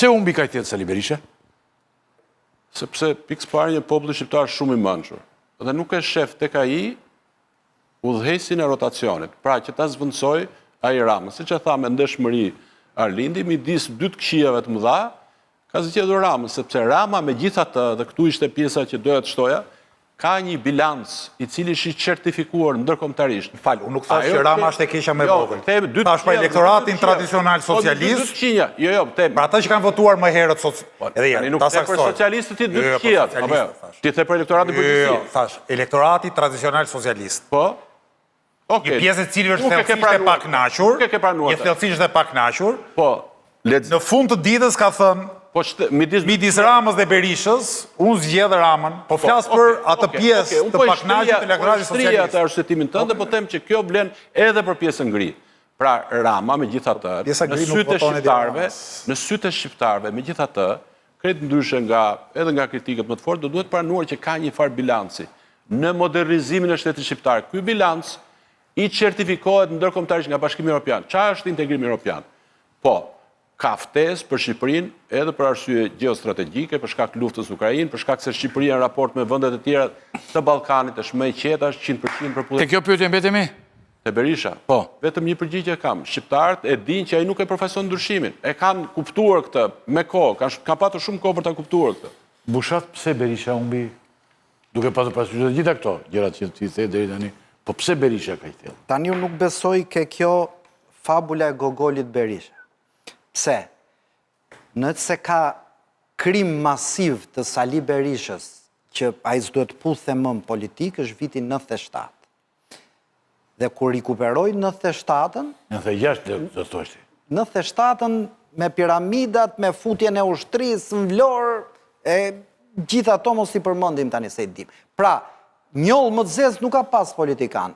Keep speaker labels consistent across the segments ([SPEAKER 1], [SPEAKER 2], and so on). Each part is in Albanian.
[SPEAKER 1] Pse humbi kaq thellë Sali Berisha?
[SPEAKER 2] Sepse pikë së pari një populli shqiptar shumë i mençur dhe nuk e shef tek ai udhëheqësin e rotacionit, pra që ta zëvendësojë ai Ramën. Siç e tha me ndershmëri Arlindi, midis dy të këqijave të mëdha, ka zgjedhur Ramën, sepse Rama megjithatë, dhe këtu ishte pjesa që doja të shtoja, ka një bilanc i cili është i certifikuar ndërkombëtarisht.
[SPEAKER 3] Më fal, unë nuk thashë që Rama është e keqja më e jo, vogël. Thashë për elektoratin tradicional po, socialist.
[SPEAKER 2] Jo, jo,
[SPEAKER 3] them. Për ata që kanë votuar më herët soc... Po, edhe
[SPEAKER 2] ja, nuk the për socialistët ti dy jo, jo, të këqijat, apo jo? Ti the për elektoratin
[SPEAKER 3] përgjithësi. Jo, jo, thashë, elektorati tradicional socialist.
[SPEAKER 2] Po.
[SPEAKER 3] Okej. Një pjesë e cilëve është thellësisht e pakënaqur.
[SPEAKER 2] Nuk e ke pranuar.
[SPEAKER 3] Një thellësisht e pakënaqur.
[SPEAKER 2] Po.
[SPEAKER 3] Në fund të ditës ka thënë,
[SPEAKER 2] Po
[SPEAKER 3] midis midis Ramës dhe Berishës, unë zgjedh Ramën. Po, po flas për atë pjesë të po pakënaqur të elektoratit
[SPEAKER 2] socialist. Po atë arsyetimin tënd dhe po them që kjo vlen edhe për pjesën gri. Pra Rama megjithatë, në sytë e shqiptarëve, në sytë e shqiptarëve megjithatë, krejt ndryshe nga edhe nga kritikët më të fortë, do duhet pranuar që ka një farë bilanci në modernizimin e shtetit shqiptar. Ky bilanc i certifikohet ndërkombëtarisht nga Bashkimi Evropian. Ça është integrimi evropian? Po, ka ftesë për Shqipërinë edhe për arsye gjeostrategjike, për shkak të luftës në Ukrainë, për shkak se Shqipëria në raport me vendet e tjera të Ballkanit është më e qeta, është 100%
[SPEAKER 1] për Te kjo pyetje mbetemi?
[SPEAKER 2] Te Berisha.
[SPEAKER 1] Po.
[SPEAKER 2] Vetëm një përgjigje kam. Shqiptarët e dinë që ai nuk e përfaqëson ndryshimin. E kanë kuptuar këtë me kohë, kanë kanë patur shumë kohë për ta kuptuar këtë.
[SPEAKER 1] Bushat pse Berisha humbi duke pasur parasysh të gjitha këto gjërat që ti the deri tani, po pse Berisha kaq
[SPEAKER 4] thellë? Tani unë nuk besoj ke kjo fabula e Gogolit Berisha. Pse? Nëse ka krim masiv të Sali Berishës, që ai s'duhet të puthte më në politikë, është viti 97. Dhe kur rikuperoi 97-ën...
[SPEAKER 1] 96 do të
[SPEAKER 4] thosh ti. 97-ën me piramidat, me futjen e ushtrisë në Vlorë, e gjithë ato mos i përmendim tani se i dim. Pra, njollë më të zezë nuk ka pas politikan.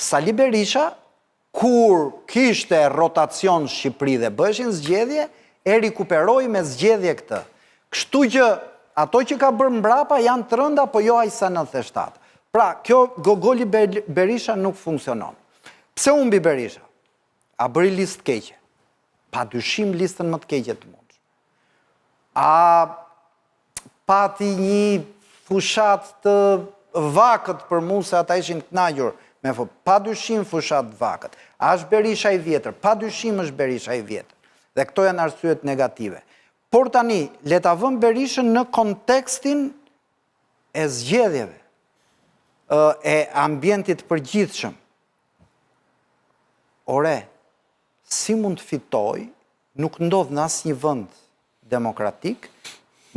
[SPEAKER 4] Sali Berisha Kur kishte rotacion në Shqipëri dhe bëheshin zgjedhje, e rikuperoi me zgjedhje këtë. Kështu që ato që ka bërë mbrapa janë të rënda, po jo aq sa 97. Pra, kjo Gogoli Berisha nuk funksionon. Pse humbi Berisha? A bëri listë të keqe? Pa dyshim listën më të keqe të mundshme. A pati një fushatë të vakët për mu se ata ishin të kënaqur me fu. Pa dyshim fushatë të vakët. A është Berisha i vjetër? Pa dyshim është Berisha i vjetër. Dhe këto janë arsyet negative. Por tani, le ta vëmë Berishën në kontekstin e zgjedhjeve, e ambientit të përgjithshëm. Ore, si mund të fitojë Nuk ndodh në asnjë vend demokratik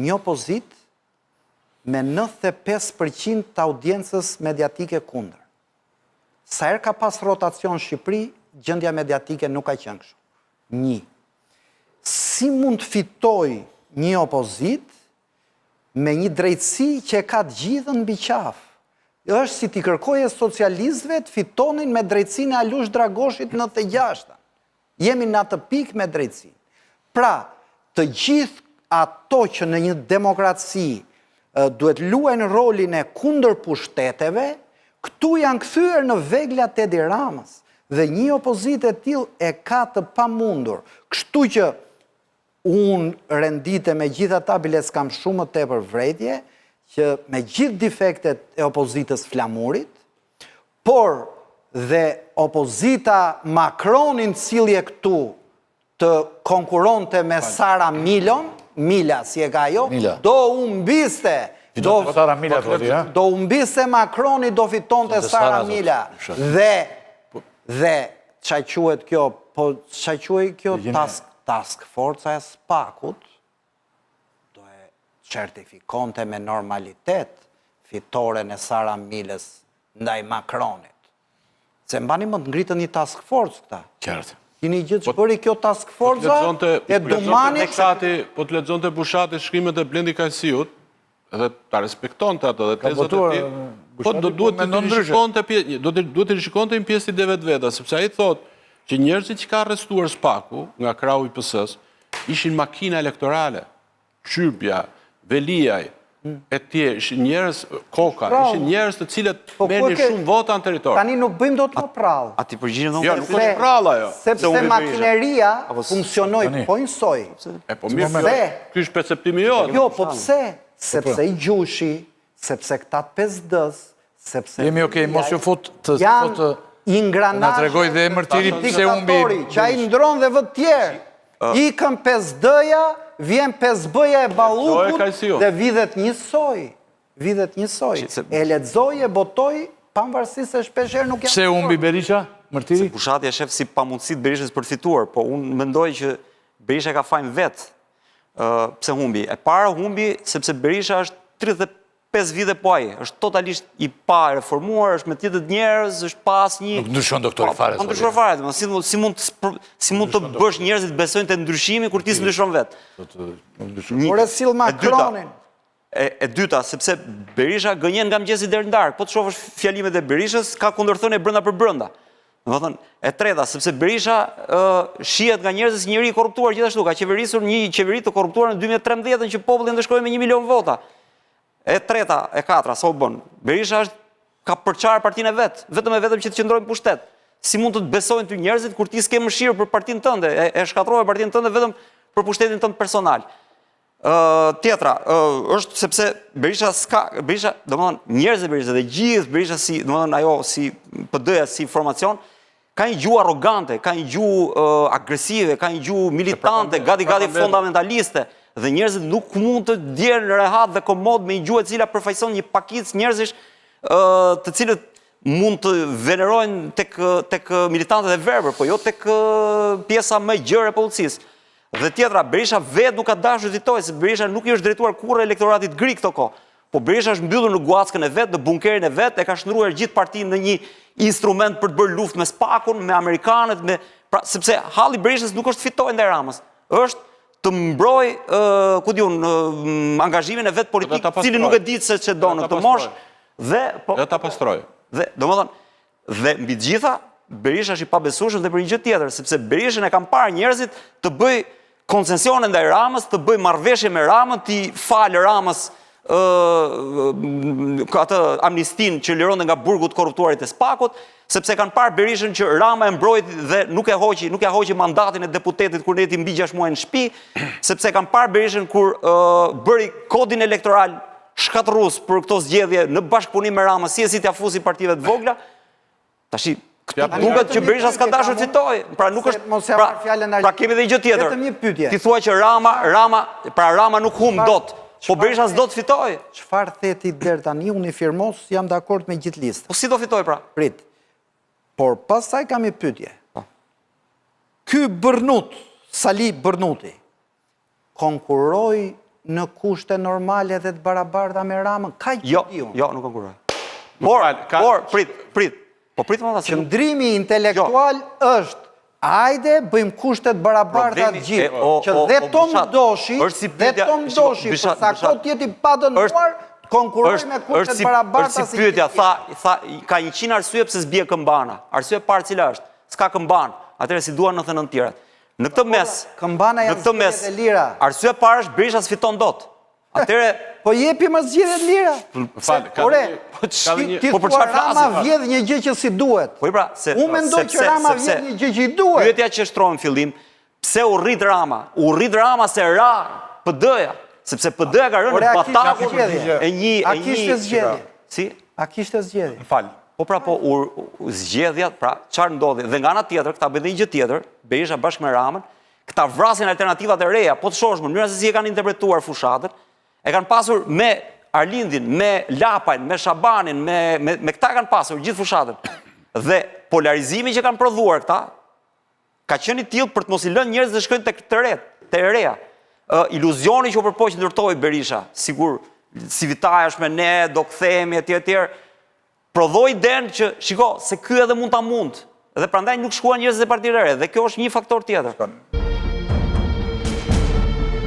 [SPEAKER 4] një opozitë me 95 për qind të audiencës mediatike kundër. Sa herë ka pas rotacion në Shqipëri, gjendja mediatike nuk ka qenë kështu. Një. Si mund të fitojë një opozitë me një drejtësi që e ka të gjithën mbi qafë? Është si t'i kërkoje socialistëve të fitonin me drejtësinë e Alush Dragoshit në 96-ën. Jemi në atë pikë me drejtësinë. Pra, të gjithë ato që në një demokraci duhet luajnë rolin e kundërpushteteve, këtu janë kthyer në vegla të Edi Ramës dhe një opozitë e tillë e ka të pamundur. Kështu që unë renditem me gjithë ata, biles kam shumë më tepër vërejtje, që me gjithë defektet e opozitës Flamurit, Por dhe opozita Macronin të sillje këtu të konkuronte me Sara Milon, Mila si e ka ajo, do humbiste.
[SPEAKER 1] Do Sara Mila thotë,
[SPEAKER 4] ha? Do humbiste Macroni, do fitonte Sara Mila. Dhe dhe ça quhet kjo, po ça quhej kjo task task forca e SPAK-ut do e certifikonte me normalitet fitoren e Sara Milës ndaj Macronit. Se mbani mend ngritën një task force këta.
[SPEAKER 1] Qartë.
[SPEAKER 4] Dini gjë që po bëri kjo task
[SPEAKER 2] po
[SPEAKER 4] forca e
[SPEAKER 2] po Dumanit? Po të lexonte Bushati shkrimet e Blendi Kajsiut, edhe ta respektonte atë dhe tezat e tij. Po do duhet të rishikonte do të duhet të rishikonte një pjesë të ideve të veta, sepse ai thotë që njerëzit që ka arrestuar SPAK-u nga krahu i PS-së ishin makina elektorale. Çyrbja, Veliaj. E tjerë, ishin njerëz Koka, ishin njerëz të cilët po, merrnin shumë vota në
[SPEAKER 4] territor. Tani nuk bëjmë dot më
[SPEAKER 5] prallë. A t'i përgjigjem dhe
[SPEAKER 2] unë? Jo, nuk është prallë ajo.
[SPEAKER 4] Sepse makineria funksionoi po njësoj.
[SPEAKER 2] E po mirë, ky është perceptimi
[SPEAKER 4] jot. Jo, po pse? Sepse i Gjushi, sepse këta të 5D-s, sepse...
[SPEAKER 1] Jemi okej, mos ju fut të... Janë
[SPEAKER 4] ingranazhe...
[SPEAKER 1] Na tregoi dhe Mërtiri pse humbi...
[SPEAKER 4] Që ai ndron dhe vë të tjerë. Ikën 5D-ja, vjen 5B-ja e Ballukut dhe vidhet njësoj. Vidhet njësoj. E lexoj, e botoj, pavarësisht se shpeshherë nuk
[SPEAKER 1] jam... Pse humbi Berisha, Mërtiri?
[SPEAKER 5] Se Bushati e shef si pamundësi të Berishës për të fituar, po unë mendoj që Berisha ka fajin vetë pse humbi. E para humbi sepse Berisha është 35 vite po ai, është totalisht i pareformuar, është me të njëjtët njerëz, është pa asnjë
[SPEAKER 1] Nuk ndryshon doktori po, fare.
[SPEAKER 5] Po ndryshon fare, domethënë si si mund të si mund të bësh njerëzit të besojnë te ndryshimi kur ti s'ndryshon
[SPEAKER 1] vetë. Nuk
[SPEAKER 4] ndryshon. Por e sill Macronin.
[SPEAKER 5] E, e dyta, sepse Berisha gënjen nga mëngjesi deri në darkë. Po të shohësh fjalimet e Berishës, ka kundërthënie brenda për brenda. Domethënë, e treta, sepse Berisha shihet nga njerëzit si njeri i korruptuar gjithashtu, ka qeverisur një qeveri të korruptuar në 2013-ën që populli ndëshkoi me 1 milion vota. E treta, e katra, sa u bën? Berisha është ka përçarë partinë e vet, vetëm e vetëm që të qëndrojë në pushtet. Si mund të të besojnë ty njerëzit kur ti s'ke mëshirë për partinë tënde, e, e shkatërrove partinë tënde vetëm për pushtetin tënd personal. Ë tjetra, ë është sepse Berisha s'ka Berisha, domethënë njerëzit e Berishës dhe gjithë Berisha si, domethënë ajo si PD-ja si formacion ka një gjuhë arrogante, ka një gjuhë agresive, ka një gjuhë militante, gati gati fundamentaliste dhe njerëzit nuk mund të ndihen rehat dhe komod me një gjuhë e cila përfaqëson një pakicë njerëzish ë të cilët mund të venerojnë tek tek militantët e verbër, po jo tek pjesa më e gjerë e popullsisë. Dhe tjetra, Berisha vetë nuk ka dashur të fitojë, se Berisha nuk i është drejtuar kurrë elektoratit gri këto kohë. Po Berisha është mbyllur në guackën e vet, në bunkerin e vet, e ka shndërruar gjithë partinë në një instrument për të bërë luftë me SPAK-un, me amerikanët, me pra sepse halli i Berishës nuk është të fitojë ndaj Ramës, është të mbrojë, ku di unë, angazhimin e vet politik, cili nuk e di se ç'e do në këtë moshë
[SPEAKER 2] dhe po dhe ta pastrojë.
[SPEAKER 5] Dhe domethënë Dhe mbi të gjitha, Berisha është i pabesueshëm dhe për një gjë tjetër, sepse Berishën e kanë parë njerëzit të bëjë koncesione ndaj Ramës, të bëjë marrëveshje me Ramën, t'i falë Ramës ë atë amnistinë që lironte nga burgu të korruptuarit e SPAK-ut, sepse kanë parë Berishën që Rama e mbrojti dhe nuk e hoqi, nuk e hoqi mandatin e deputetit kur ndejti mbi 6 muaj në shtëpi, sepse kanë parë Berishën kur ë bëri kodin elektoral shkatërrues për këto zgjedhje në bashkëpunim me Ramën, si e si t'ia fusi partive të vogla. Tashi këtu duket që Berisha s'ka dashur të fitojë. Pra nuk është
[SPEAKER 4] mos ia pra, fjalën
[SPEAKER 5] Pra kemi edhe një gjë tjetër.
[SPEAKER 4] Vetëm një pyetje.
[SPEAKER 5] Ti thua që Rama, Rama, pra Rama nuk humb dot. Po Berisha s'do të
[SPEAKER 4] fitojë. Çfarë the ti deri tani unë i firmos, jam dakord me gjithë listën.
[SPEAKER 5] Po si do fitojë pra?
[SPEAKER 4] Prit. Por pastaj kam një pyetje. Po. Ky Bërnut, Sali Bërnuti, konkurroi në kushte normale dhe të barabarta me Ramën? Kaq
[SPEAKER 5] jo, di unë. Jo, nuk konkurroi. Por, ka... por, prit, prit. Po prit më
[SPEAKER 4] ta Qëndrimi intelektual jo. është Ajde, bëjmë kushte të barabarta të gjithë, që dhe Tom Doshi, si dhe Tom Doshi, për sa kohë të jetë i padënuar, konkurrojë me kushte të barabarta
[SPEAKER 5] është si pyetja, tha, tha, ka 100 arsye pse s'bie këmbana. Arsye e parë cila është? S'ka këmbanë. Atëherë s'i duan 99 tjerat. Në këtë mes,
[SPEAKER 4] këmbana janë zgjedhjet e lira.
[SPEAKER 5] Arsyeja e parë është Berisha s'fiton dot.
[SPEAKER 4] Atëherë po jepi më zgjedhjet e lira.
[SPEAKER 2] Fal, ka
[SPEAKER 4] Ore, po ti po për çfarë Rama vjedh një gjë që s'i duhet.
[SPEAKER 5] Po pra, se
[SPEAKER 4] unë mendoj që Rama vjedh një gjë që i duhet.
[SPEAKER 5] Pyetja që shtrova në fillim, pse u rrit Rama? U rrit Rama se ra PD-ja, sepse PD-ja ka rënë në batakun e një
[SPEAKER 4] A kishte zgjedhje?
[SPEAKER 5] Si?
[SPEAKER 4] A kishte zgjedhje?
[SPEAKER 3] Më fal.
[SPEAKER 5] Po pra po u zgjedhja, pra çfarë ndodhi? Dhe nga ana tjetër, këta bëjnë një gjë tjetër, Berisha bashkë me Ramën, këta vrasin alternativat e reja, po të shohësh mënyrën se si e kanë interpretuar fushatën, e kanë pasur me Arlindin, me Lapajn, me Shabanin, me me, me këta kanë pasur gjithë fushatën. Dhe polarizimi që kanë prodhuar këta ka qenë i tillë për të mos i lënë njerëzit të shkojnë tek të retë, te e reja. Ë iluzioni që u përpoq ndërtoi Berisha, sikur si Vitaja është me ne, do kthehemi etj etj. Prodhoi idenë që shiko se ky edhe mund ta mund. Dhe prandaj nuk shkuan njerëzit e partive të reja dhe kjo është një faktor
[SPEAKER 3] tjetër.